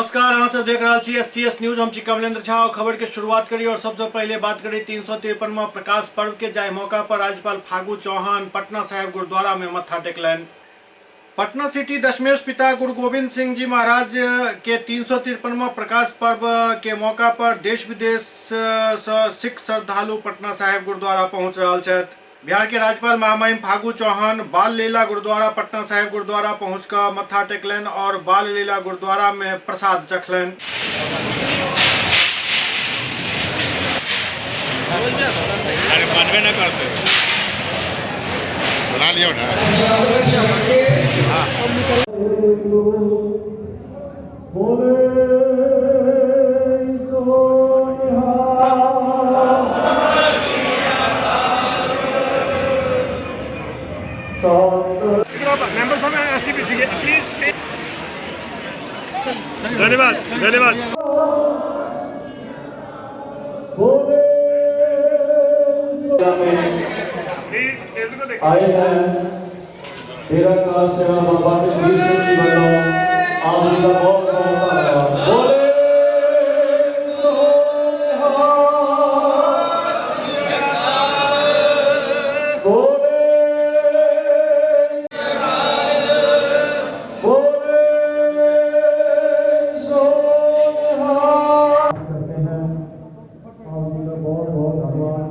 नमस्कार, अहाँ सब देख रहा छी एससीएस न्यूज। हम छी कमलेंद्र झा और खबर के शुरुआत करी और सबसे पहले बात करी 353वां प्रकाश पर्व के जाय मौका पर राज्यपाल फागू चौहान पटना साहिब गुरुद्वारा में मत्था टेकलनि। पटना सिटी दशमेश पिता गुरु गोविंद सिंह जी महाराज के 353वां प्रकाश पर्व के मौका पर देश विदेश से सिख श्रद्धालु पटना साहिब गुरुद्वारा पहुंच रहा छथि। बिहार के राज्यपाल महामहिम फागू चौहान बाल लीला गुरुद्वारा पटना साहिब गुरुद्वारा पहुंचकर मत्था टेकलनि और बाल लीला गुरुद्वारा में प्रसाद चखलनि। अरे बनबे न करते, बना लियो ना। मेंबर साहब एसजीपीसी के प्लीज धन्यवाद धन्यवाद। आए हैं डेराकार सेवा बाबा कश्मीर सिंह जी वालों, आप जी का बहुत बहुत धन्यवाद। बोले सो निहाल, बोले बोले सो निहाल करते हैं। आप जी का बहुत बहुत धन्यवाद।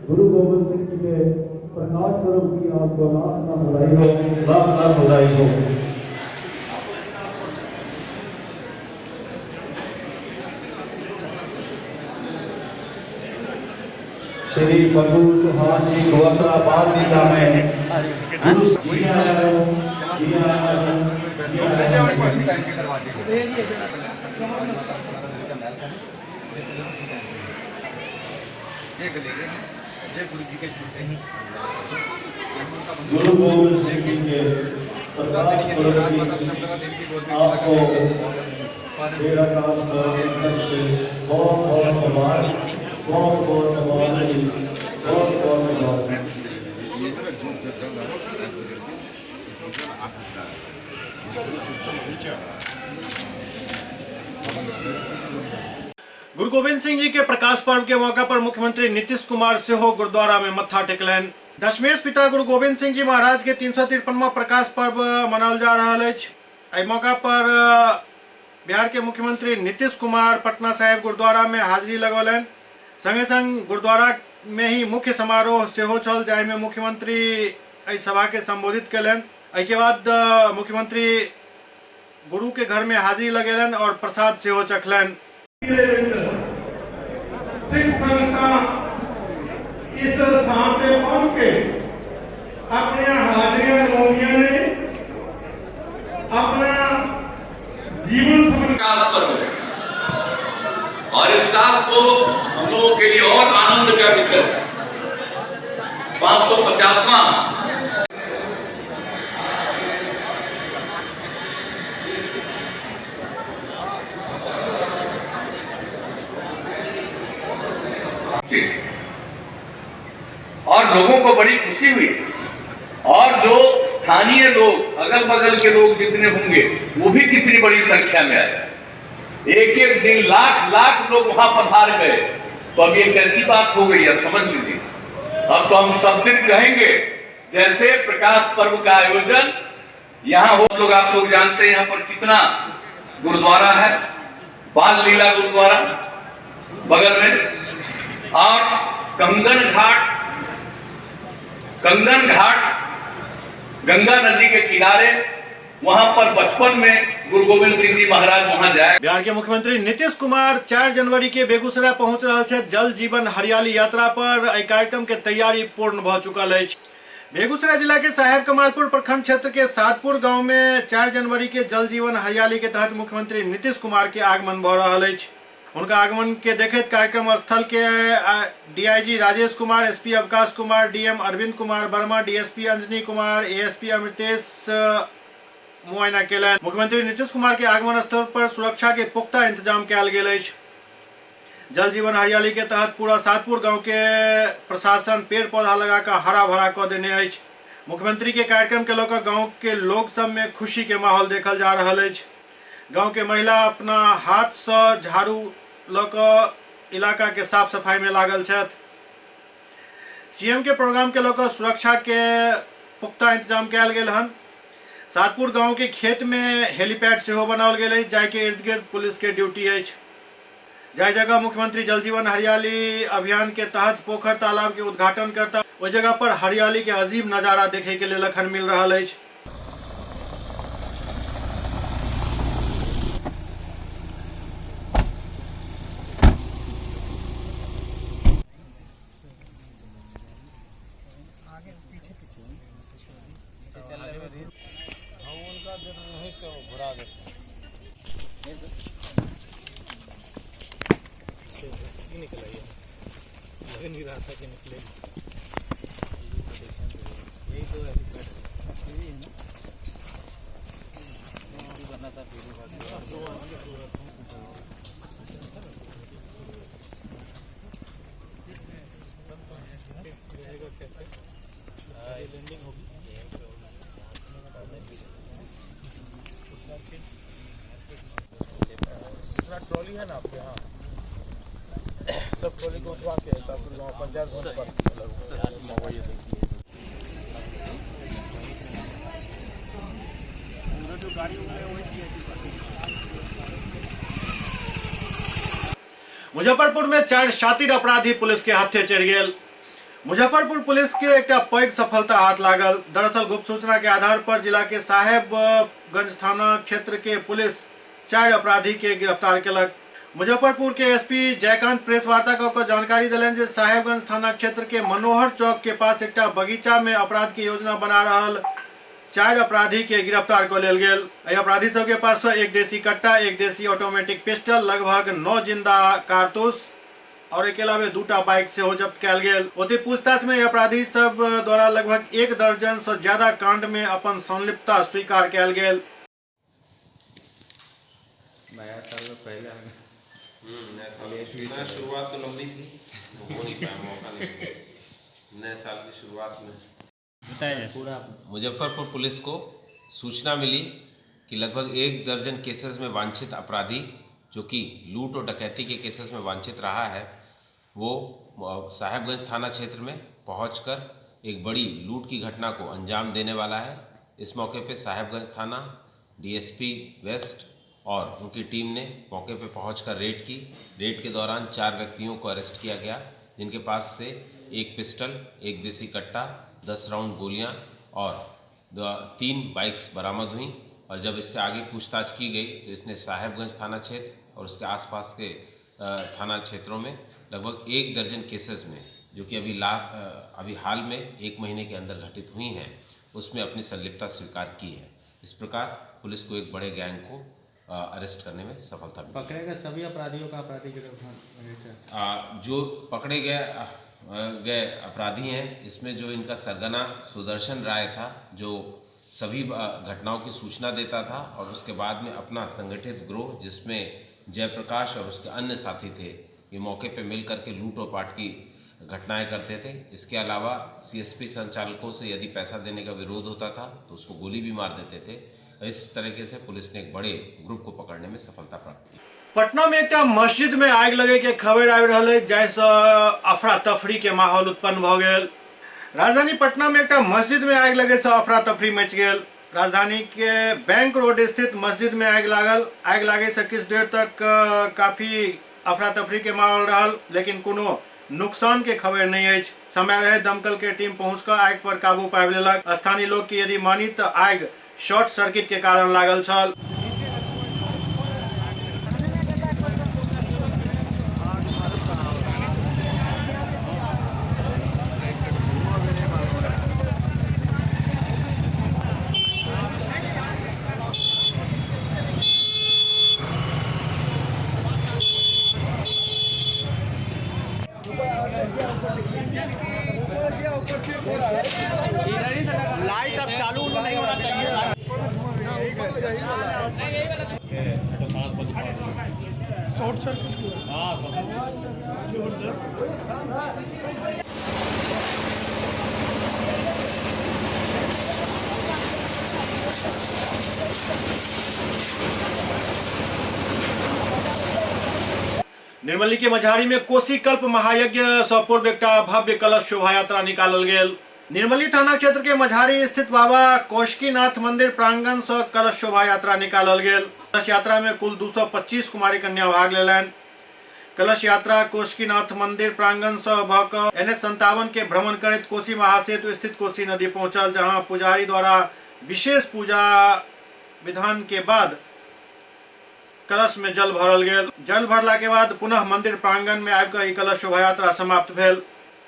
गुरु गोविंद सिंह जी के प्रकाश पर्व की आपको लाख लाख बधाई हो, लाख लाख बधाई हो। श्री फगू चौहान जी गोवंद्रा बाल लीला में गुरु जी आया जी आया गुरु गोविंद सिंह जी के प्रकाश पर्व की आपको डेराकार साहब से बहुत बहुत मुबारक, बहुत बहुत मुबारक, बहुत बहुत मुबारक। गुरु गोविंद सिंह जी के प्रकाश पर्व के मौका पर मुख्यमंत्री नीतीश कुमार सेहो गुरुद्वारा में मत्था टेकलनि। दशमेश पिता गुरु गोविंद सिंह जी महाराज के 353वां प्रकाश पर्व मनाओल जा रहा अछि। एहि मौका पर बिहार के मुख्यमंत्री नीतीश कुमार पटना साहिब गुरुद्वारा में हाजिरी लगौलनि। संगे संग गुरुद्वारा में ही मुख्य समारोह सेहो छल, जाहिमे मुख्यमंत्री एहि सभा के संबोधित कयलनि। एहिके बाद मुख्यमंत्री गुरु के घर में हाजिरी लगेलनि और प्रसाद सेहो चखलनि। सिख संगतां इस स्थान ते पहुंच के अपनी हाजिरियां लवाउंदियां ने, अपना जीवन प्रकाश पर्व है और इस साल को हम लोगों के लिए और आनंद का विषय है। 550वां और लोगों को बड़ी खुशी हुई और जो स्थानीय लोग, अगल बगल के लोग जितने होंगे वो भी कितनी बड़ी संख्या में आए। एक एक दिन लाख लाख लोग वहां पधार गए। तो अब ये कैसी बात हो गई, अब समझ लीजिए। अब तो हम सब दिन कहेंगे जैसे प्रकाश पर्व का आयोजन यहाँ हो, लोग आप लोग जानते हैं यहाँ पर कितना गुरुद्वारा है, बाल लीला गुरुद्वारा बगल में और कंगन घाट, कंगन घाट गंगा नदी के किनारे, वहां पर बचपन में गुरु गोविंद सिंह जी महाराज वहां जाए। बिहार के मुख्यमंत्री नीतीश कुमार 4 जनवरी के बेगूसराय पहुंच रहा छथि। जल जीवन हरियाली यात्रा पर एहि कार्यक्रम के तैयारी पूर्ण भ चुकल अछि। बेगूसराय जिला के साहेब कमालपुर प्रखंड क्षेत्र के सातपुर गांव में 4 जनवरी के जल जीवन हरियाली के तहत मुख्यमंत्री नीतीश कुमार के आगमन भ रहल अछि। उनका आगमन के देखैत कार्यक्रम स्थल के DIG Rajesh Kumar, SP Avakash Kumar, DM Arvind Kumar Verma, DSP Anjani Kumar, ASP Amritesh मुआयना केलनि। मुख्यमंत्री नीतीश कुमार के आगमन स्थल पर सुरक्षा के पुख्ता इंतजाम कयल गेल अछि। जल जीवन हरियाली के तहत पूरा सातपुर गांव के प्रशासन पेड़ पौधा लगाकर हरा भरा क देने अछि। मुख्यमंत्री के कार्यक्रम के लऽ कऽ गांव के लोग सब में खुशी के माहौल देखल जा रहल अछि। गांव के महिला अपना हाथ से झाड़ू लऽ कऽ इलाका के साफ सफाई में लागल छथि। सीएम के प्रोग्राम के लऽ कऽ सुरक्षा के पुख्ता इंतजाम कयल गेल हन। सातपुर गांव के खेत में हेलीपैड सेहो बनाओल गेल अछि, जाहि के इर्द गिर्द पुलिस के ड्यूटी अछि। जाहि जगह मुख्यमंत्री जल जीवन हरियाली अभियान के तहत पोखर तालाब के उद्घाटन करता, ओहि जगह पर हरियाली के अजीब नजारा देखे के लेल अखन मिल रहल अछि। ट्रॉली है ना आपके? हाँ, सब ट्रॉली को उठवा के सब पंचायत भवन पर। मुजफ्फरपुर में 4 शातिर अपराधी पुलिस के हत्थे चढ़ि गेल। मुजफ्फरपुर पुलिस के एकटा पैघ सफलता हाथ लागल। दरअसल गुप्त सूचना के आधार पर जिला के साहेबगंज थाना क्षेत्र के पुलिस 4 अपराधी के गिरफ्तार केलक। मुजफ्फरपुर के एसपी जयकांत प्रेस वार्ता कऽ कऽ जानकारी देलनि जे साहेबगंज थाना क्षेत्र के मनोहर चौक के पास एकटा बगीचा में अपराध के योजना बना रहल 4 अपराधी के गिरफ्तार कऽ लेल गेल। एहि अपराधी सबके पास सँ एक देसी कट्टा, एक देसी ऑटोमेटिक पिस्टल, लगभग 9 जिंदा कारतूस और एहिके अलावे 2टा बाइक सेहो जब्त कयल गेल। ओतहि पूछताछ में अपराधी सब द्वारा लगभग 1 दर्जन से ज्यादा कांड में अपन संलिप्तता स्वीकार कयल गेल। नया साल में पहले नया साल नया शुरुआत तो लंबी थी, हो नहीं पाया, मौका नहीं मिला। नए साल की शुरुआत में पूरा मुजफ्फरपुर पुलिस को सूचना मिली कि लगभग 1 दर्जन केसेस में वांछित अपराधी, जो कि लूट और डकैती के केसेस में वांछित रहा है, वो साहेबगंज थाना क्षेत्र में पहुंचकर एक बड़ी लूट की घटना को अंजाम देने वाला है। इस मौके पे साहेबगंज थाना डीएसपी वेस्ट और उनकी टीम ने मौके पे पहुंचकर रेड की। रेड के दौरान 4 व्यक्तियों को अरेस्ट किया गया, जिनके पास से 1 पिस्टल, 1 देसी कट्टा, 10 राउंड गोलियां और 3 बाइक्स बरामद हुई। और जब इससे आगे पूछताछ की गई तो इसने साहेबगंज थाना क्षेत्र और उसके आसपास के थाना क्षेत्रों में लगभग 1 दर्जन केसेस में, जो कि अभी हाल में 1 महीने के अंदर घटित हुई हैं, उसमें अपनी संलिप्तता स्वीकार की है। इस प्रकार पुलिस को एक बड़े गैंग को अरेस्ट करने में सफलता मिली। पकड़े गए सभी अपराधियों का आपराधिक जो पकड़े गए अपराधी हैं, इसमें जो इनका सरगना सुदर्शन राय था, जो सभी घटनाओं की सूचना देता था और उसके बाद में अपना संगठित ग्रोह, जिसमें जयप्रकाश और उसके अन्य साथी थे, ये मौके पे मिल करके लूट और पाट की घटनाएं करते थे। इसके अलावा सीएसपी संचालकों से यदि पैसा देने का विरोध होता था तो उसको गोली भी मार देते थे। इस तरीके से पुलिस ने एक बड़े ग्रुप को पकड़ने में सफलता प्राप्त की। पटना में एक मस्जिद में आगि लगे के खबर आबि रहल अछि, जाहिसँ अफरा तफरी के माहौल उत्पन्न भऽ गेल। राजधानी पटना में एक मस्जिद में आगि लगे से अफरा तफरी मचि गेल। राजधानी के बैंक रोड स्थित मस्जिद में आगि लागल। आगि लागे से किछु देर तक काफी अफरा तफरी के माहौल रहल, लेकिन कोनो नुकसान के खबर नहीं अछि। समय रहे दमकल के टीम पहुँच कऽ आगि पर काबू पाबि लेलक। स्थानीय लोग की यदि मानी तऽ आगि शॉर्ट सर्किट के कारण लागल छल। लाइट अब चालू नहीं होना चाहिए। निर्मली के मझारी में कोसी कल्प महायज्ञ सँ पूर्व एकटा भव्य कलश शोभा यात्रा निकालल गेल। निर्मली थाना क्षेत्र के मझारी स्थित बाबा कौशिकीनाथ मंदिर प्रांगण सँ कलश शोभा यात्रा निकालल गेल। कलश यात्रा में कुल 225 कुमारी कन्या भाग लेलनि। कलश यात्रा कौशिकीनाथ मंदिर प्रांगण सँ भऽ कऽ NH 57 के भ्रमण करैत कोसी महासेतु स्थित कोसी नदी पहुंचल, जहां पुजारी द्वारा विशेष पूजा विधान के बाद कलश में जल भरल गेल। जल भरला के बाद पुनः मंदिर प्रांगण में आबि कऽ ई कलश शोभा यात्रा समाप्त भेल।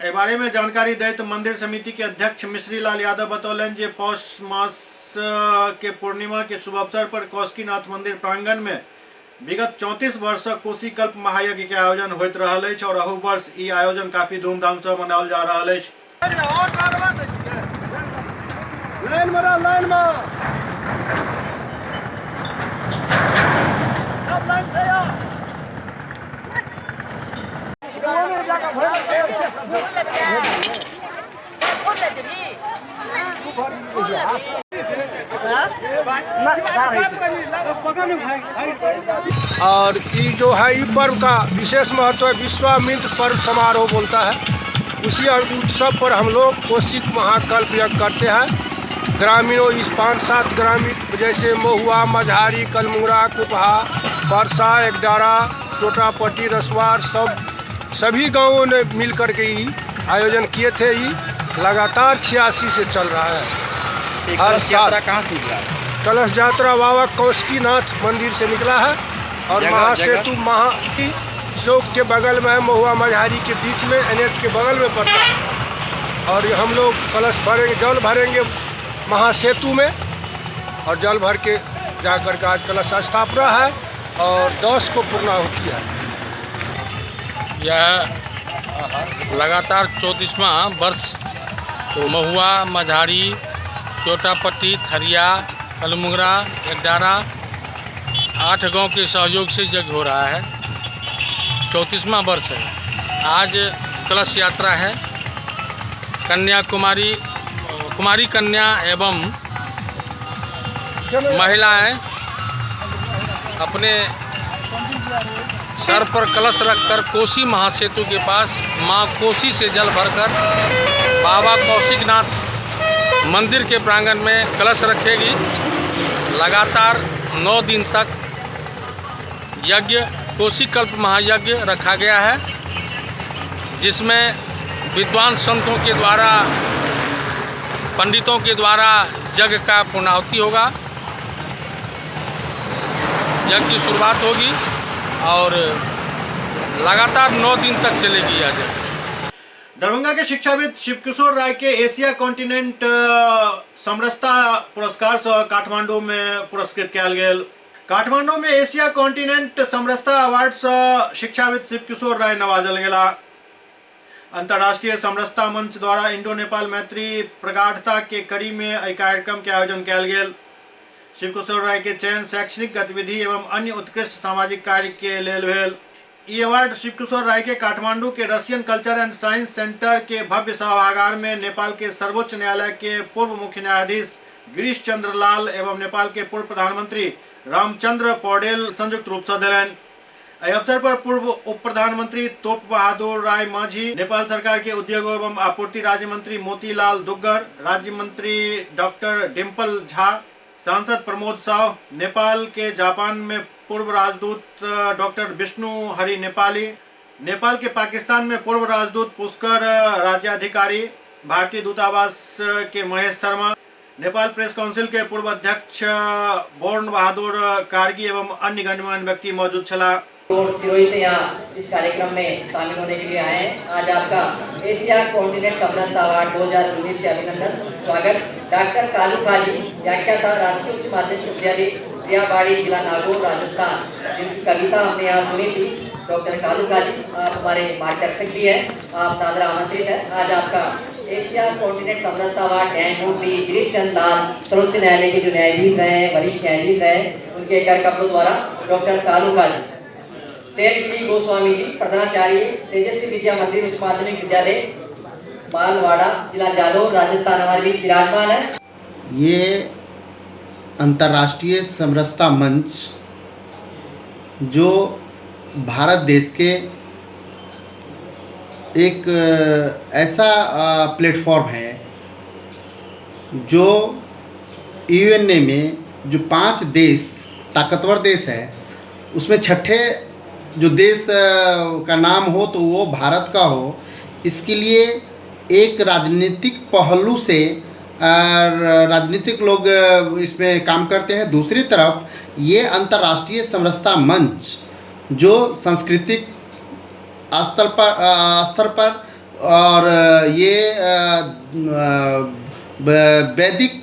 एहि बारे में जानकारी दैत मंदिर समिति के अध्यक्ष मिश्री लाल यादव बतौलनि जे पौष मास के पूर्णिमा के शुभ अवसर पर कौशिकीनाथ मंदिर प्रांगण में विगत 34 वर्ष सँ कोसी कल्प महायज्ञ के आयोजन होइत रहल अछि और अहू वर्ष ई आयोजन काफी धूमधाम सँ मनाओल जा रहल अछि। और ये जो है ये पर्व का विशेष महत्व है, विश्वामित्र पर्व समारोह बोलता है। उसी उत्सव पर हम लोग कोसी महाकल्प यज्ञ करते हैं। ग्रामीणों इस 5-7 ग्रामीण जैसे महुआ, मझारी, कलमुंगरा, कुपहा, परसा, एकडारा, चोटापट्टी, रसवार सब सभी गांवों ने मिल कर के ये आयोजन किए थे। ये लगातार 86 से चल रहा है। हर साल कहाँ से निकला? कलश यात्रा बाबा कौशिकीनाथ मंदिर से निकला है और महासेतु महा चौक के बगल में है, महुआ मझारी के बीच में NH के बगल में पड़ता है। और हम लोग कलश भरेंगे, जल भरेंगे महासेतु में और जल भर के जाकर के आज कलश स्थापना है और 10 को पूर्णाहुति है। यह लगातार 34वां वर्ष महुआ, मझारी, चोटापट्टी, थरिया, कलमुंगरा, एकडारा 8 गांव के सहयोग से यज्ञ हो रहा है। 34वां वर्ष है। आज कलश यात्रा है। कन्या कुमारी, कुमारी कन्या एवं महिलाएं अपने सर पर कलश रखकर कोसी महासेतु के पास मां कोसी से जल भरकर बाबा कौशिकनाथ मंदिर के प्रांगण में कलश रखेगी। लगातार 9 दिन तक यज्ञ कोसी कल्प महायज्ञ रखा गया है, जिसमें विद्वान संतों के द्वारा, पंडितों के द्वारा यज्ञ का पूर्णाहुति होगा। यज्ञ की शुरुआत होगी और लगातार 9 दिन तक चलेगी यह यज्ञ। दरभंगा के शिक्षाविद शिवकिशोर राय के एशिया कॉन्टिनेंट समरसता पुरस्कार से काठमांडू में पुरस्कृत कयल गेल। काठमांडू में एशिया कॉन्टिनेंट समरसता अवार्ड से शिक्षाविद शिवकिशोर राय नवाजल गेला। अंतर्राष्ट्रीय समरसता मंच द्वारा इंडो नेपाल मैत्री प्रगाढ़ता के कड़ी में एहि कार्यक्रम के आयोजन कयल गेल। शिवकिशोर राय के चयन शैक्षणिक गतिविधि एवं अन्य उत्कृष्ट सामाजिक कार्य के लेल भेल। ई अवार्ड शिवकिशोर राय के काठमांडू के Russian culture and science centre के भव्य सभागार में नेपाल के सर्वोच्च न्यायालय के पूर्व मुख्य न्यायाधीश गिरीश चंद्र लाल एवं नेपाल के पूर्व प्रधानमंत्री रामचंद्र पौडेल संयुक्त रूप से दिलनि। एहि अवसर पर पूर्व उप प्रधानमंत्री तोप बहादुर राय माझी, नेपाल सरकार के उद्योग एवं आपूर्ति राज्य मंत्री मोतीलाल दुग्गर, राज्य मंत्री डॉक्टर डिम्पल झा, सांसद प्रमोद साव, नेपाल के जापान में पूर्व राजदूत डॉक्टर विष्णु हरि नेपाली, नेपाल के पाकिस्तान में पूर्व राजदूत पुष्कर राज्याधिकारी, भारतीय दूतावास के महेश शर्मा, नेपाल प्रेस काउंसिल के पूर्व अध्यक्ष बोर्न बहादुर कारगी एवं अन्य गणमान्य व्यक्ति मौजूद छला। सिरोही से यहाँ इस कार्यक्रम में शामिल होने के लिए आए हैं। आज आपका एशिया कॉन्टिनेंट समरसता अवार्ड 2019 से अभिनंदन, स्वागत। डॉक्टर कालू खाजी, व्याख्याता, राजकीय उच्च माध्यमिक विद्यालय प्रियाबाड़ी, जिला नागौर, राजस्थान, जिनकी कविता हमने यहाँ सुनी थी। डॉक्टर कालू खाजी आप हमारे मार्गदर्शक भी हैं, आप सादर आमंत्रित हैं। आज आपका एशिया कॉन्टिनेंट समरसता अवार्ड न्यायमूर्ति गिरीश चंद्र लाल, सर्वोच्च न्यायालय के जो न्यायाधीश हैं, वरिष्ठ न्यायाधीश हैं, उनके कर कमलों द्वारा डॉक्टर कालू खाजी। शैलगिरी गोस्वामी जी, प्रधानाचार्य, तेजस्वी विद्या मंदिर उच्च माध्यमिक विद्यालय मालवाड़ा, जिला जालोर, राजस्थान, हमारे बीच विराजमान है। ये अंतर्राष्ट्रीय समरसता मंच जो भारत देश के एक ऐसा प्लेटफॉर्म है जो यूएनए में जो 5 देश ताकतवर देश है उसमें छठे जो देश का नाम हो तो वो भारत का हो। इसके लिए एक राजनीतिक पहलू से राजनीतिक लोग इसमें काम करते हैं। दूसरी तरफ ये अंतर्राष्ट्रीय समरसता मंच जो सांस्कृतिक स्तर पर और ये वैदिक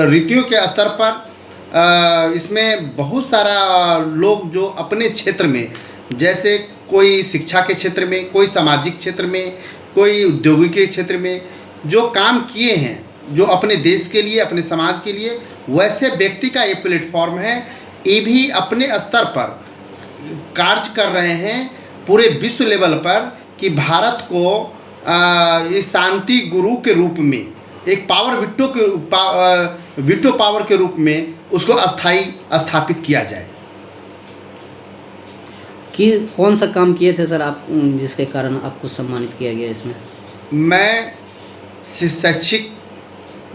रीतियों के स्तर पर इसमें बहुत सारा लोग जो अपने क्षेत्र में, जैसे कोई शिक्षा के क्षेत्र में, कोई सामाजिक क्षेत्र में, कोई उद्योगिक के क्षेत्र में जो काम किए हैं, जो अपने देश के लिए, अपने समाज के लिए, वैसे व्यक्ति का ये प्लेटफॉर्म है। ये भी अपने स्तर पर कार्य कर रहे हैं पूरे विश्व लेवल पर कि भारत को इस शांति गुरु के रूप में, एक पावर विटो के विटो पावर के रूप में उसको अस्थायी स्थापित किया जाए। कि कौन सा काम किए थे सर आप, जिसके कारण आपको सम्मानित किया गया इसमें? मैं शैक्षिक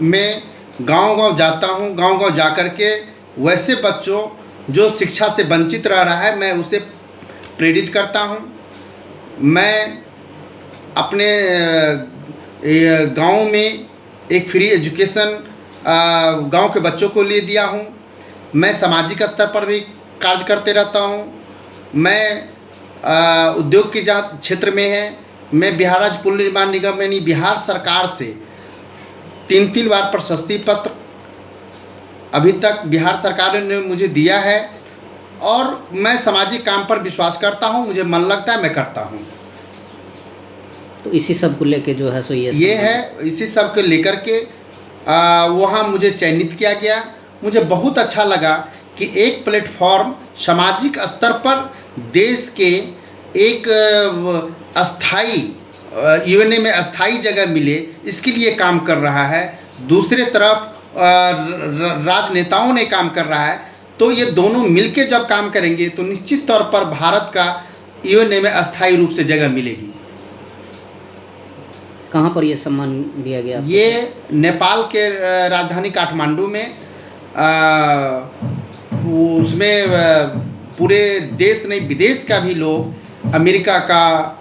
में गांव-गांव जाता हूं, गांव-गांव जा कर के वैसे बच्चों जो शिक्षा से वंचित रह रहा है मैं उसे प्रेरित करता हूं। मैं अपने गांव में एक फ्री एजुकेशन गांव के बच्चों को लिए दिया हूं। मैं सामाजिक स्तर पर भी कार्य करते रहता हूं। मैं उद्योग के जहाँ क्षेत्र में है, मैं बिहार राज्य पुल निर्माण निगम यानी बिहार सरकार से 3-3 बार प्रशस्ति पत्र अभी तक बिहार सरकार ने मुझे दिया है और मैं सामाजिक काम पर विश्वास करता हूं, मुझे मन लगता है मैं करता हूं। तो इसी सब को लेके जो है सो ये है, इसी सब को लेकर के वहाँ मुझे चयनित किया गया। मुझे बहुत अच्छा लगा कि एक प्लेटफॉर्म सामाजिक स्तर पर देश के एक अस्थाई यूएनए में अस्थाई जगह मिले, इसके लिए काम कर रहा है। दूसरे तरफ राजनेताओं ने काम कर रहा है, तो ये दोनों मिलके जब काम करेंगे तो निश्चित तौर पर भारत का यूएनए में अस्थायी रूप से जगह मिलेगी। कहाँ पर ये सम्मान दिया गया? ये नेपाल के राजधानी काठमांडू में, उसमें पूरे देश नहीं विदेश का भी लोग, अमेरिका का,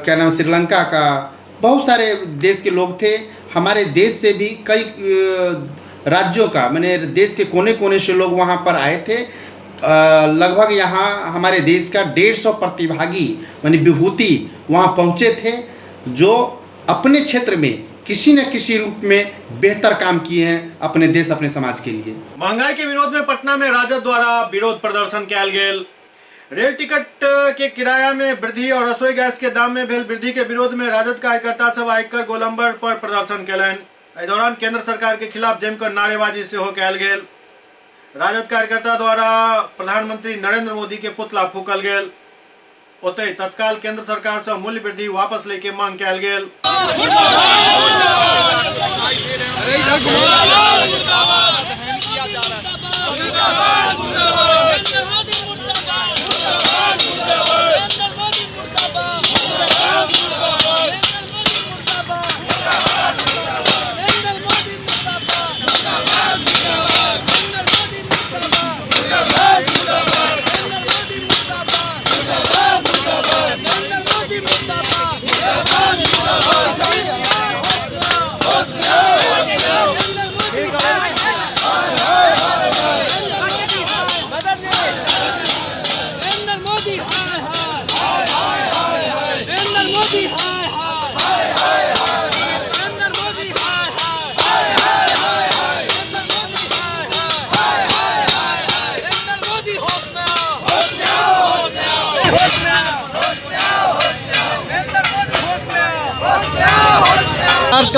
क्या नाम, श्रीलंका का, बहुत सारे देश के लोग थे। हमारे देश से भी कई राज्यों का, मैंने देश के कोने कोने से लोग वहाँ पर आए थे। लगभग यहाँ हमारे देश का 150 प्रतिभागी माने विभूति वहाँ पहुँचे थे, जो अपने क्षेत्र में किसी न किसी रूप में बेहतर काम किए हैं अपने देश अपने समाज के लिए। महंगाई के विरोध में पटना में राजद द्वारा विरोध प्रदर्शन कयल गेल। रेल टिकट के किराया में वृद्धि और रसोई गैस के दाम में भेल वृद्धि के विरोध में राजद कार्यकर्ता सब आयकर गोलंबर पर प्रदर्शन कयलनि। एहि दौरान केंद्र सरकार के खिलाफ जमकर नारेबाजी सेहो कयल गेल। राजद कार्यकर्ता द्वारा प्रधानमंत्री नरेंद्र मोदी के पुतला फूकल गेल। ओतहि तत्काल केंद्र सरकार से मूल्य वृद्धि वापस लेके मांग कयल गेल।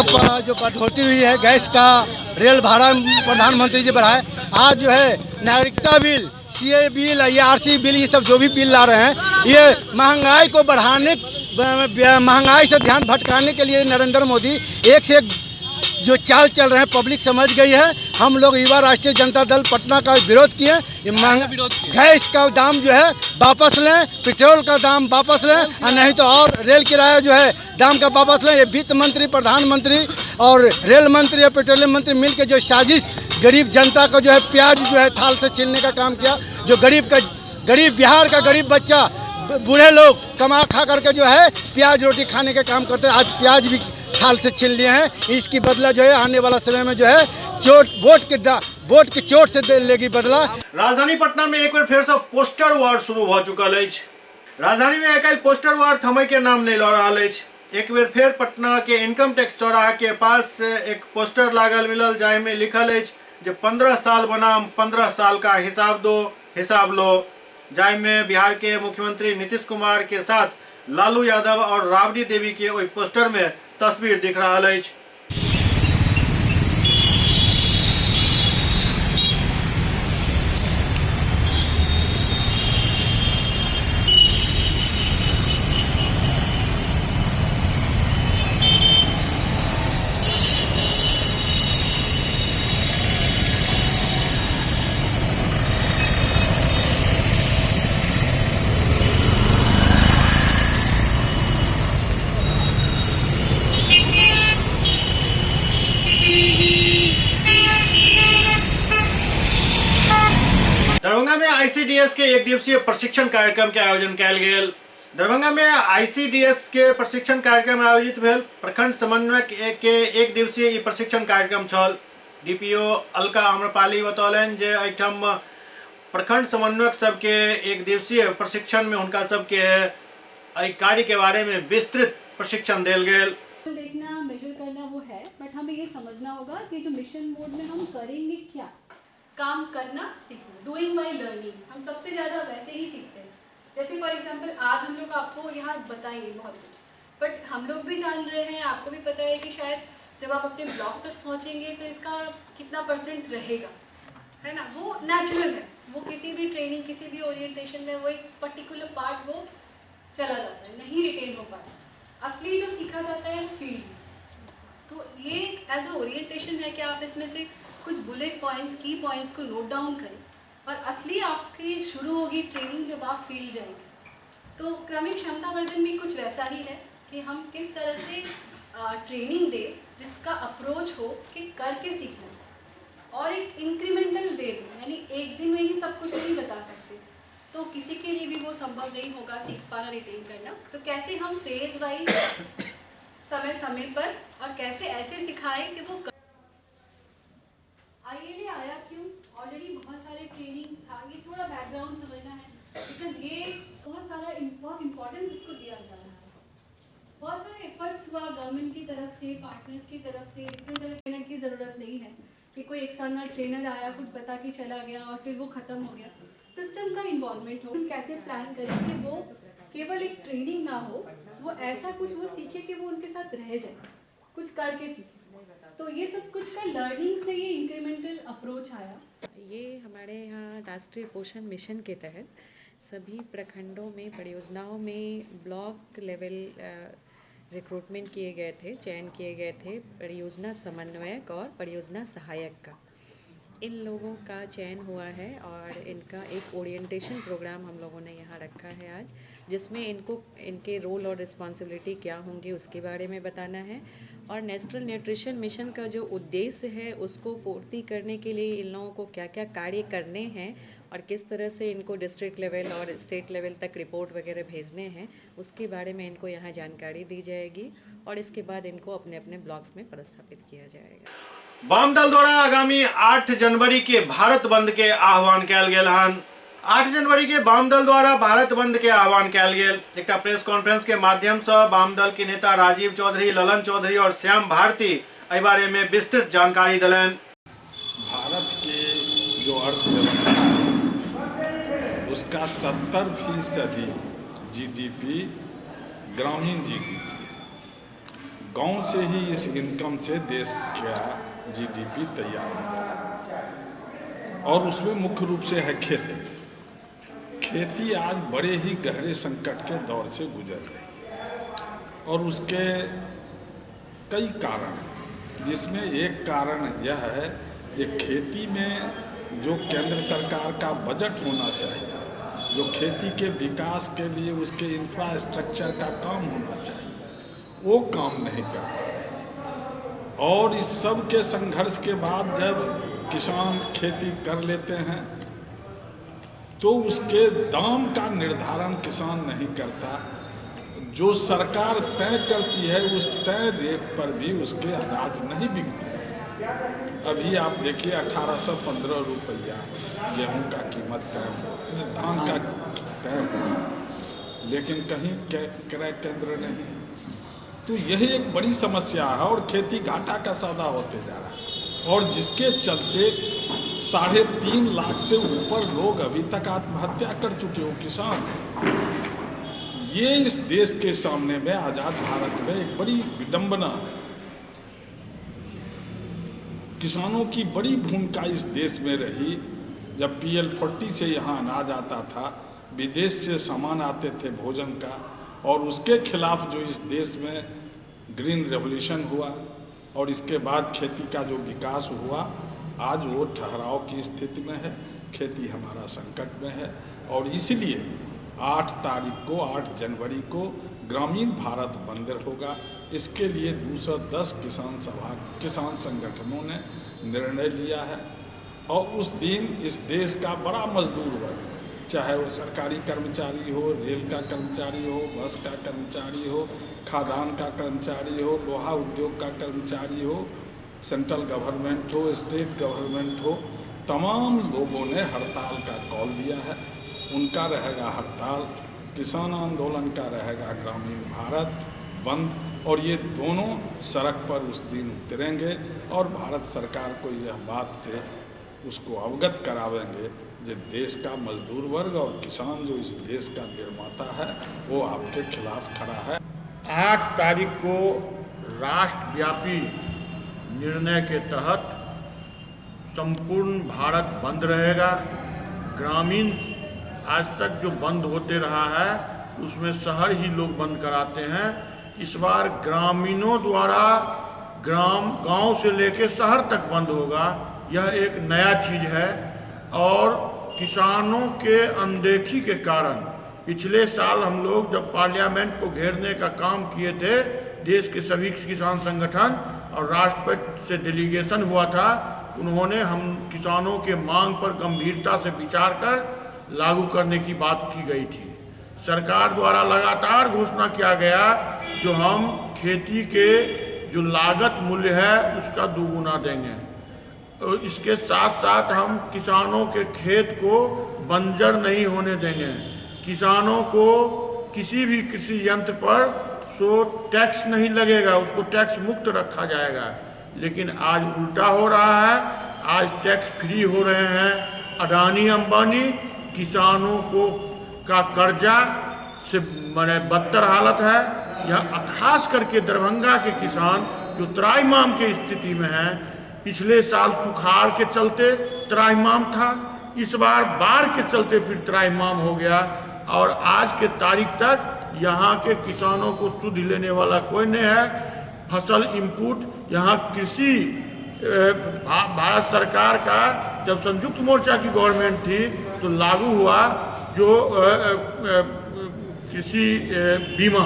का जो कटौती हुई है गैस का, रेल भाड़ा प्रधानमंत्री जी बढ़ाए, आज जो है नागरिकता बिल, सीए बिल, आरसी बिल, ये सब जो भी बिल ला रहे हैं, ये महंगाई को बढ़ाने, महंगाई से ध्यान भटकाने के लिए नरेंद्र मोदी एक से एक जो चाल चल रहे हैं पब्लिक समझ गई है। हम लोग युवा राष्ट्रीय जनता दल पटना का विरोध किए, गैस का दाम जो है वापस लें, पेट्रोल का दाम वापस लें, और नहीं तो और रेल किराया जो है दाम का वापस लें। ये वित्त मंत्री, प्रधानमंत्री और रेल मंत्री और पेट्रोलियम मंत्री मिल के जो साजिश गरीब जनता को जो है प्याज जो है थाल से छीनने का काम किया, जो गरीब बिहार का गरीब बच्चा, बूढ़े लोग कमा खा करके जो है प्याज रोटी खाने का काम करते हैं, आज प्याज भी थाल से छीन लिए हैं। इसकी बदला जो है आने वाला समय में जो है चोट वोट की चोट से लेगी बदला। राजधानी पटना में एक बार फिर से पोस्टर वार शुरू हो चुकल अछि। राजधानी में आइ पोस्टर वार थमय के नाम नहीं ल रहा अछि। एक बेर फेर पटना के इनकम टैक्स चौराहा के पास एक पोस्टर लागल मिलल, जाहि में लिखल अछि जे 15 साल बनाम 15 साल का हिसाब दो हिसाब लो, जाहि में बिहार के मुख्यमंत्री नीतीश कुमार के साथ लालू यादव और राबड़ी देवी के ओहि पोस्टर में तस्वीर दिख रहा अछि। दरभंगा में आईसीडीएस के एक दिवसीय प्रशिक्षण कार्यक्रम के आयोजन कयल गेल। दरभंगा में आईसीडीएस के प्रशिक्षण कार्यक्रम आयोजित भेल। प्रखंड समन्वयक के एक दिवसीय ई प्रशिक्षण कार्यक्रम छल। डीपीओ अलका आम्रपाली बतौलनि जे एहिठाम प्रखंड समन्वयक सबके एक दिवसीय प्रशिक्षण में हुनका सबके एहि कार्य के बारे में विस्तृत प्रशिक्षण देल गेल। देखना, मेजर करना वो है, बट हमें ये समझना होगा कि जो मिशन मोड में हम करेंगे क्या, काम करना सीखना, डूइंग बाय लर्निंग, हम सबसे ज़्यादा वैसे ही सीखते हैं। जैसे फॉर एग्जांपल आज हम लोग आपको यहाँ बताएंगे बहुत कुछ, बट हम लोग भी जान रहे हैं, आपको भी पता है कि शायद जब आप अपने ब्लॉक तक पहुँचेंगे तो इसका कितना परसेंट रहेगा, है ना। वो नेचुरल है, वो किसी भी ट्रेनिंग, किसी भी ओरिएंटेशन में वो एक पर्टिकुलर पार्ट वो चला जाता है, नहीं रिटेन हो पाता। असली जो सीखा जाता है फील्ड में। तो ये एज अ ओरिएंटेशन है कि आप इसमें से कुछ बुलेट पॉइंट्स, की पॉइंट्स को नोट डाउन करें, और असली आपकी शुरू होगी ट्रेनिंग जब आप फील्ड जाएंगे। तो क्रमिक क्षमता वर्धन भी कुछ वैसा ही है कि हम किस तरह से ट्रेनिंग दें जिसका अप्रोच हो कि करके सीखना, और एक इंक्रीमेंटल वे में, यानी एक दिन में ही सब कुछ नहीं बता सकते, तो किसी के लिए भी वो संभव नहीं होगा सीख पाना, रिटेन करना। तो कैसे हम फेज़ वाइज समय समय पर, और कैसे ऐसे सिखाएं कि वो आईएलए आया क्यों, ऑलरेडी बहुत सारे ट्रेनिंग था, ये थोड़ा बैकग्राउंड समझना है, because ये बहुत इम्पोर्टेंस इसको दिया जा रहा है। बहुत सारे एफर्ट्स हुआ गवर्नमेंट की तरफ से, पार्टनर्स की तरफ से, डिफरेंट ट्रेनर की ज़रूरत नहीं है कि कोई एक्सटर्नल ट्रेनर आया, कुछ बता के चला गया और फिर वो ख़त्म हो गया। सिस्टम का इन्वॉल्वमेंट हो, हम कैसे प्लान करें कि वो केवल एक ट्रेनिंग ना हो, वो ऐसा कुछ वो सीखे कि वो उनके साथ रह जाए, कुछ करके सीखे। तो ये सब कुछ का लर्निंग से ये इंक्रीमेंटल अप्रोच आया। ये हमारे यहाँ राष्ट्रीय पोषण मिशन के तहत सभी प्रखंडों में, परियोजनाओं में ब्लॉक लेवल रिक्रूटमेंट किए गए थे, चयन किए गए थे परियोजना समन्वयक और परियोजना सहायक का। इन लोगों का चयन हुआ है और इनका एक ओरिएंटेशन प्रोग्राम हम लोगों ने यहाँ रखा है आज, जिसमें इनको इनके रोल और रिस्पॉन्सिबिलिटी क्या होंगे उसके बारे में बताना है, और नेशनल न्यूट्रिशन मिशन का जो उद्देश्य है उसको पूर्ति करने के लिए इन लोगों को क्या क्या कार्य करने हैं और किस तरह से इनको डिस्ट्रिक्ट लेवल और स्टेट लेवल तक रिपोर्ट वगैरह भेजने हैं उसके बारे में इनको यहाँ जानकारी दी जाएगी, और इसके बाद इनको अपने अपने ब्लॉक्स में प्रस्थापित किया जाएगा। वाम दल द्वारा आगामी 8 जनवरी के भारत बंद के आह्वान कयल गेल हन। 8 जनवरी के वाम दल द्वारा भारत बंद के आह्वान कयल गेल। एकटा प्रेस कॉन्फ्रेंस के माध्यम से वाम दल के नेता राजीव चौधरी, ललन चौधरी और श्याम भारती एहि बारे में विस्तृत जानकारी देलनि। भारत के जो अर्थव्यवस्था है उसका 70% जीडीपी ग्रामीण जीडीपी है। गांव से ही इस इनकम से देश का जीडीपी तैयार होता है, और उसमें मुख्य रूप से है खेती। खेती आज बड़े ही गहरे संकट के दौर से गुजर रही है और उसके कई कारण हैं। जिसमें एक कारण यह है कि खेती में जो केंद्र सरकार का बजट होना चाहिए, जो खेती के विकास के लिए उसके इंफ्रास्ट्रक्चर का काम होना चाहिए, वो काम नहीं कर पा रहे। और इस सब के संघर्ष के बाद जब किसान खेती कर लेते हैं तो उसके दाम का निर्धारण किसान नहीं करता। जो सरकार तय करती है उस तय रेट पर भी उसके अनाज नहीं बिकते। अभी आप देखिए 1815 रुपया गेहूं का कीमत तय हुआ, धान का तय हुआ, लेकिन कहीं क्रय केंद्र नहीं। तो यही एक बड़ी समस्या है और खेती घाटा का सौदा होते जा रहा है, और जिसके चलते 3.5 लाख से ऊपर लोग अभी तक आत्महत्या कर चुके हो किसान। ये इस देश के सामने में आज़ाद भारत में एक बड़ी विडंबना है। किसानों की बड़ी भूमिका इस देश में रही। जब PL-40 से यहाँ अनाज आता था, विदेश से सामान आते थे भोजन का, और उसके खिलाफ जो इस देश में ग्रीन रेवोल्यूशन हुआ और इसके बाद खेती का जो विकास हुआ, आज वो ठहराव की स्थिति में है। खेती हमारा संकट में है और इसलिए 8 तारीख को, 8 जनवरी को ग्रामीण भारत बंद होगा। इसके लिए 210 किसान सभा, किसान संगठनों ने निर्णय लिया है। और उस दिन इस देश का बड़ा मजदूर वर्ग, चाहे वो सरकारी कर्मचारी हो, रेल का कर्मचारी हो, बस का कर्मचारी हो, खादान का कर्मचारी हो, लोहा उद्योग का कर्मचारी हो, सेंट्रल गवर्नमेंट हो, स्टेट गवर्नमेंट हो, तमाम लोगों ने हड़ताल का कॉल दिया है। उनका रहेगा हड़ताल, किसान आंदोलन का रहेगा ग्रामीण भारत बंद, और ये दोनों सड़क पर उस दिन उतरेंगे और भारत सरकार को यह बात से उसको अवगत करावेंगे जो देश का मजदूर वर्ग और किसान जो इस देश का निर्माता है वो आपके खिलाफ खड़ा है। 8 तारीख को राष्ट्रव्यापी निर्णय के तहत संपूर्ण भारत बंद रहेगा। ग्रामीण आज तक जो बंद होते रहा है उसमें शहर ही लोग बंद कराते हैं। इस बार ग्रामीणों द्वारा ग्राम गांव से लेके शहर तक बंद होगा। यह एक नया चीज़ है और किसानों के अनदेखी के कारण पिछले साल हम लोग जब पार्लियामेंट को घेरने का काम किए थे, देश के सभी किसान संगठन और राष्ट्रपति से डेलीगेशन हुआ था, उन्होंने हम किसानों के मांग पर गंभीरता से विचार कर लागू करने की बात की गई थी। सरकार द्वारा लगातार घोषणा किया गया जो हम खेती के जो लागत मूल्य है उसका दोगुना देंगे, और इसके साथ साथ हम किसानों के खेत को बंजर नहीं होने देंगे, किसानों को किसी भी कृषि यंत्र पर सो टैक्स नहीं लगेगा, उसको टैक्स मुक्त रखा जाएगा। लेकिन आज उल्टा हो रहा है, आज टैक्स फ्री हो रहे हैं। अडानी अंबानी किसानों को का कर्जा से माने बदतर हालत है। यह खास करके दरभंगा के किसान जो त्राहिमाम के स्थिति में हैं, पिछले साल सुखाड़ के चलते त्राहिमाम था, इस बार बाढ़ के चलते फिर त्राहिमाम हो गया, और आज के तारीख तक यहाँ के किसानों को सुध लेने वाला कोई नहीं है। फसल इनपुट यहाँ कृषि भारत सरकार का जब संयुक्त मोर्चा की गवर्नमेंट थी तो लागू हुआ जो कृषि बीमा,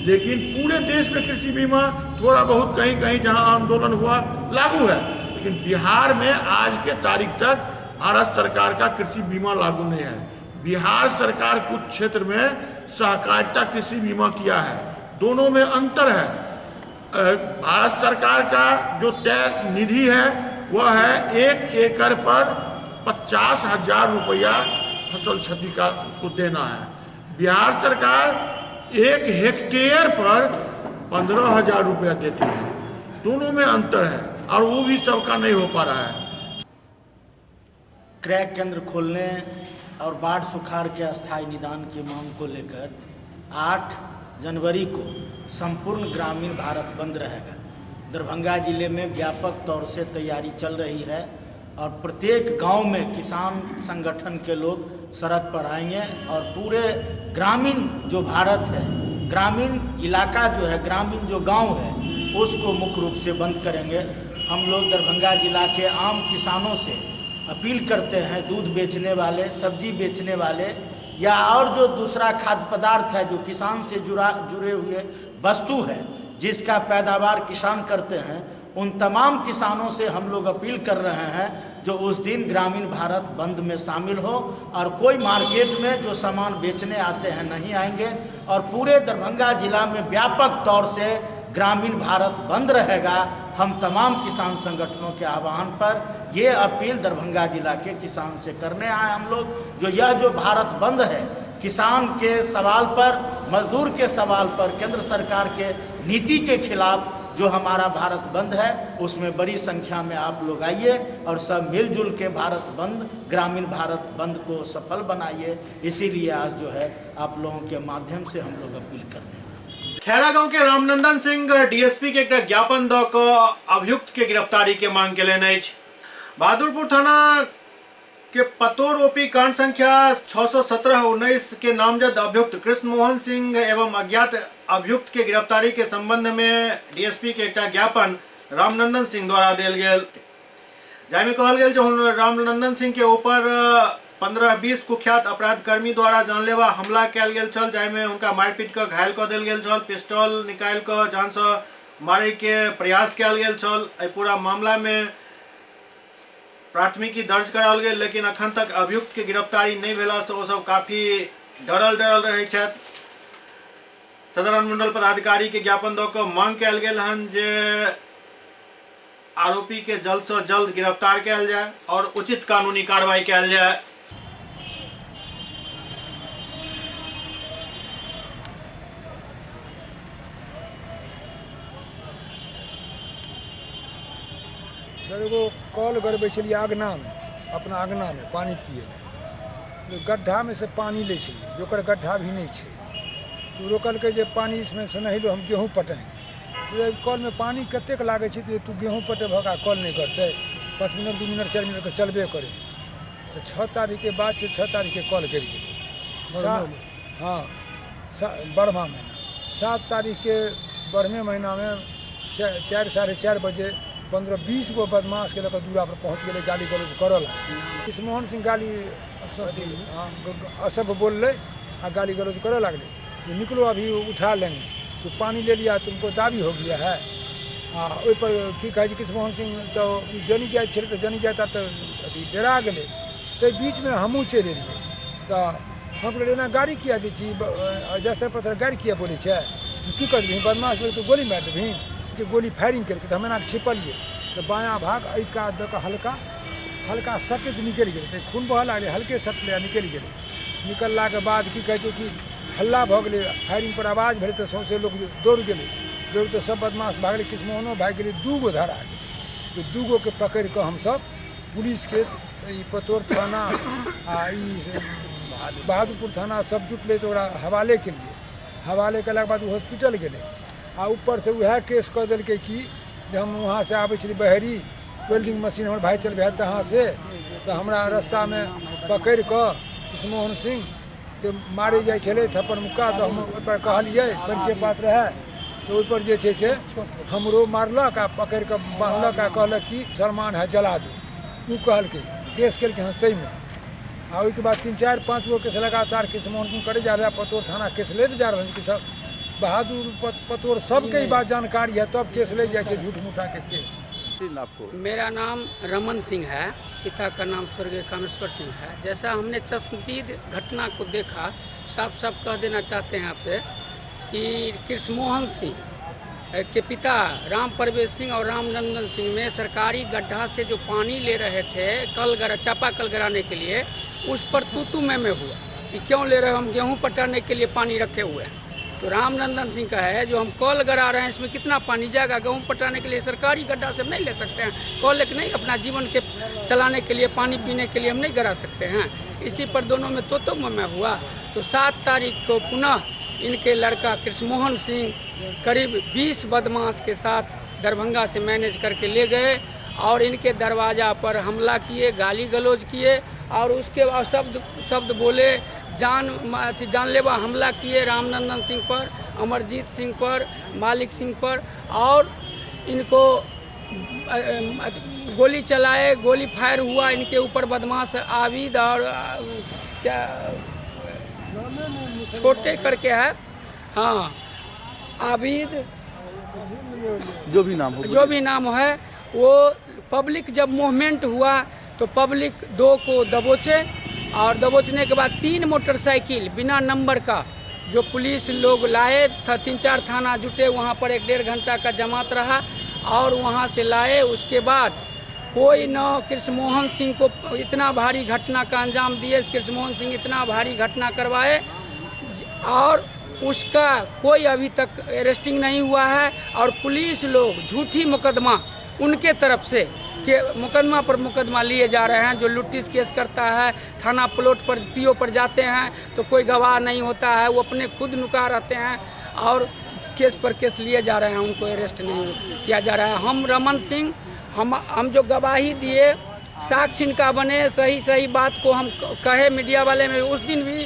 लेकिन पूरे देश में कृषि बीमा थोड़ा बहुत कहीं कहीं जहां आंदोलन हुआ लागू है, लेकिन बिहार में आज के तारीख तक भारत सरकार का कृषि बीमा लागू नहीं है। बिहार सरकार कुछ क्षेत्र में सहकारिता कृषि बीमा किया है, दोनों में अंतर है। भारत सरकार का जो तय निधि है वह है 1 एकड़ पर 50,000 रुपया फसल क्षति का उसको देना है। बिहार सरकार 1 हेक्टेयर पर 15,000 रुपया देती है। दोनों में अंतर है और वो भी सबका नहीं हो पा रहा है। क्रय केंद्र खोलने और बाढ़ सुखाड़ के अस्थायी निदान की मांग को लेकर 8 जनवरी को संपूर्ण ग्रामीण भारत बंद रहेगा। दरभंगा ज़िले में व्यापक तौर से तैयारी चल रही है और प्रत्येक गांव में किसान संगठन के लोग सड़क पर आएंगे और पूरे ग्रामीण जो भारत है, ग्रामीण इलाका जो है, ग्रामीण जो गांव है, उसको मुख्य रूप से बंद करेंगे। हम लोग दरभंगा जिला के आम किसानों से अपील करते हैं, दूध बेचने वाले, सब्जी बेचने वाले या और जो दूसरा खाद्य पदार्थ है जो किसान से जुड़े हुए वस्तु है जिसका पैदावार किसान करते हैं, उन तमाम किसानों से हम लोग अपील कर रहे हैं जो उस दिन ग्रामीण भारत बंद में शामिल हो और कोई मार्केट में जो सामान बेचने आते हैं नहीं आएंगे और पूरे दरभंगा जिला में व्यापक तौर से ग्रामीण भारत बंद रहेगा। हम तमाम किसान संगठनों के आह्वान पर ये अपील दरभंगा जिला के किसान से करने आए हम लोग। जो यह जो भारत बंद है, किसान के सवाल पर, मजदूर के सवाल पर, केंद्र सरकार के नीति के खिलाफ जो हमारा भारत बंद है, उसमें बड़ी संख्या में आप लोग आइए और सब मिलजुल के भारत बंद, ग्रामीण भारत बंद को सफल बनाइए। इसीलिए आज जो है आप लोगों के माध्यम से हम लोग अपील करने आए। खैरा गांव के रामनंदन सिंह डीएसपी के एक ज्ञापन the क अभियुक्त के गिरफ्तारी के मांग केलनि अछि। बहादुरपुर थाना के पतोर ओपी कांड संख्या 617-19 के नामजद अभियुक्त कृष्ण मोहन सिंह एवं अज्ञात अभियुक्त के गिरफ्तारी के संबंध में डीएसपी के एक ज्ञापन रामनंदन सिंह द्वारा देल गेल, जाहिमे कहल गेल जे रामनंदन सिंह के ऊपर 15-20 कुख्यात अपराधकर्मी द्वारा जानलेवा हमला कयल गेल छल, जाहिमे हुनका मारिपीट कऽ घायल कऽ देल गेल छल, पिस्टल निकालि कऽ जानसँ मारे के प्रयास कयल गेल छल। एहि पूरा मामला में प्राथमिकी दर्ज कराओल गेल, लेकिन अखन तक अभियुक्त के गिरफ्तारी नहीं भेलासँ ओ सब काफी डरल डरल रहै छथि। सदर अनुमंडल पदाधिकारी के ज्ञापन दऽ कऽ मांग कयल गेल हन जे आरोपी के जल्द से जल्द गिरफ्तार कयल जाय और उचित कानूनी कार्रवाई कयल जाय। सर एगो कल गड़बै छलियै अङ्गनामे, अपना अङ्गनामे पानि पियै लए, गड्ढामे से पानि लै छलियै, जोकर गड्ढा भी नहि छै, तऽ रोकलकै जे पानि इसमें से नहीं लो, हम गेहूँ पटाएंगे। कलमे पानि कतेक लागै छै जे तू गेहूँ पटेबहक आ कल नहि करतै, 5 मिनट 2 मिनट 4 मिनटके चलबे करै। तऽ 6 तारीखके बात छै, 6 तारीखके कल गड़ि गेलै। हाँ, 12वां महीना 7 तारीखके 12वें महीनामे 4 साढ़े 4 बजे 15-20 गो बदमाश के लऽ कऽ दूरा पर पहुँच गेलै, गाली गलौज करऽ लागलै। कृष्णमोहन सिंह गाली असभ्य बोललै आ गाली गलौज करऽ लागलै जे निकलो अभी उठा लेंगे, तो पानी ले लिया तुमको दाबी हो गया है। आ ओहिपर की कहै छै कृष्णमोहन सिंह तऽ जनी जाइत छलै तऽ जनी जाइत तऽ अथी डरा गेलै। ताहि बीचमे हमहूँ चलि एलियै तऽ हम कहलियै एना गाड़ी किया दै छी, जस्तर पत्थर गाड़ी किया बोलै छै, की कर देबही बदमाश बोलै तू गोली मारि देबही, जे गोली फायरिंग केलकै तऽ हम एना छिपलियै तऽ बायाँ भाग एहि कात दऽ कऽ हल्का हल्का सटैत निकलि गेलै, तऽ खून बहऽ लागलै, हल्के सटलै आ निकलि गेलै। निकललाके बाद की कहै छै कि हल्ला भऽ गेलै, फायरिंग पर आवाज भेलै तऽ सौँसे लोक दौड़ गेलै, दौड़ तऽ सब बदमाश भागलै, कृष्णमोहनो भागि गेलै, 2 गो धरा गेलै। तऽ 2 गोके पकड़ि कऽ हमसब पुलिसके ई पतोर थाना आ ई बहादुरपुर थाना सब जुटलै तऽ ओकरा हवाले केलियै। हवाले केलाके बाद ओ हॉस्पिटल गेलै आ ऊपरसँ उएह केस कऽ देलकै कि जे हम वहाँसँ आबै छलियै बहेरी, वेल्डिंग मशीन हमर भाइ चलबै हइ तहाँसँ, तऽ हमरा रास्तामे पकड़ि कऽ कृष्णमोहन सिंह के मारे जाइ छलै थप्पड़ मुक्का, तऽ हम ओहिपर कहलियै परिचय पात रहए तऽ ओहिपर जे छै से हमरो मारलक आ पकड़ि कऽ बान्हलक आ कहलक कि सलमान है जला दू, ओ कहलकै, केस केलकै हँ ताहिमे। आ ओहिके बाद 3 4 5 गो केस लगातार कृष्णमोहन सिंह करै जा रहै, पतोर थाना केस लैत जा रहल छै, सब बहादुर पतोर सबके ई बात जानकारी है, तब केस ले जाइ छै झूठ मूठा के केस। आपको मेरा नाम रमन सिंह है, पिता का नाम स्वर्गीय कामेश्वर सिंह है। जैसा हमने चश्मदीद घटना को देखा, साफ साफ कह देना चाहते हैं आपसे कि कृष्णमोहन सिंह के पिता राम परवेश सिंह और रामनंदन सिंह में सरकारी गड्ढा से जो पानी ले रहे थे कल चापा कल गराने के लिए, उस पर तू मैं हुआ कि क्यों ले रहे हो, हम गेहूँ पटाने के लिए पानी रखे हुए हैं। तो रामनंदन सिंह का है जो हम कल गरा रहे हैं इसमें कितना पानी जाएगा, गेहूँ पटाने के लिए सरकारी गड्ढा से हम नहीं ले सकते हैं, कल एक नहीं अपना जीवन के चलाने के लिए पानी पीने के लिए हम नहीं गरा सकते हैं। इसी पर दोनों में तो मैं हुआ। तो 7 तारीख को पुनः इनके लड़का कृष्णमोहन सिंह करीब 20 बदमाश के साथ दरभंगा से मैनेज करके ले गए और इनके दरवाज़ा पर हमला किए, गाली गलौज किए और उसके बाद शब्द बोले, जानलेवा हमला किए रामनंदन सिंह पर, अमरजीत सिंह पर, मालिक सिंह पर, और इनको गोली चलाए, गोली फायर हुआ इनके ऊपर। बदमाश आबिद और क्या छोटे करके है, हाँ आबिद, जो भी नाम हो, जो भी नाम है वो। पब्लिक जब मूवमेंट हुआ तो पब्लिक 2 को दबोचे और दबोचने के बाद 3 मोटरसाइकिल बिना नंबर का जो पुलिस लोग लाए था, 3-4 थाना जुटे वहाँ पर, 1-1.5 घंटा का जमात रहा और वहाँ से लाए। उसके बाद कोई न कृष्णमोहन सिंह को इतना भारी घटना का अंजाम दिए, कृष्णमोहन सिंह इतना भारी घटना करवाए और उसका कोई अभी तक अरेस्टिंग नहीं हुआ है। और पुलिस लोग झूठी मुकदमा उनके तरफ से के मुकदमा पर मुकदमा लिए जा रहे हैं। जो लुटिस केस करता है, थाना प्लॉट पर पीओ पर जाते हैं तो कोई गवाह नहीं होता है, वो अपने खुद नुका रहते हैं और केस पर केस लिए जा रहे हैं, उनको अरेस्ट नहीं किया जा रहा है। हम रमन सिंह, हम जो गवाही दिए, साक्ष्य इनका बने, सही सही बात को हम कहे मीडिया वाले में, उस दिन भी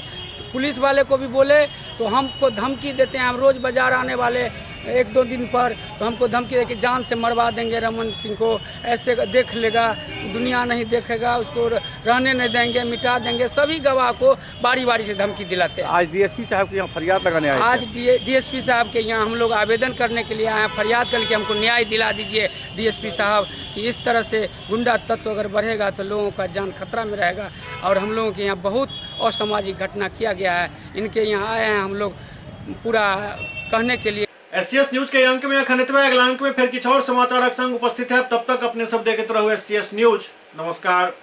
पुलिस वाले को भी बोले तो हमको धमकी देते हैं। हम रोज़ बाजार आने वाले 1-2 दिन पर, तो हमको धमकी दे कि जान से मरवा देंगे रमन सिंह को, ऐसे देख लेगा दुनिया नहीं देखेगा, उसको रहने नहीं देंगे, मिटा देंगे। सभी गवाह को बारी बारी से धमकी दिलाते हैं। आज डीएसपी साहब के यहाँ फरियाद लगाने आए? आज डीएसपी साहब के यहाँ हम लोग आवेदन करने के लिए आए हैं, फरियाद करके हमको न्याय दिला दीजिए डीएसपी साहब कि इस तरह से गुंडा तत्व अगर बढ़ेगा तो लोगों का जान खतरा में रहेगा। और हम लोगों के यहाँ बहुत असामाजिक घटना किया गया है, इनके यहाँ आए हैं हम लोग पूरा कहने के लिए। एससीएस न्यूज के अंक में अखन एतबे, अगला अंक में फिर किछु और समाचारक संग उपस्थित है। तब तक अपने सब देखते रहो एससीएस न्यूज। नमस्कार।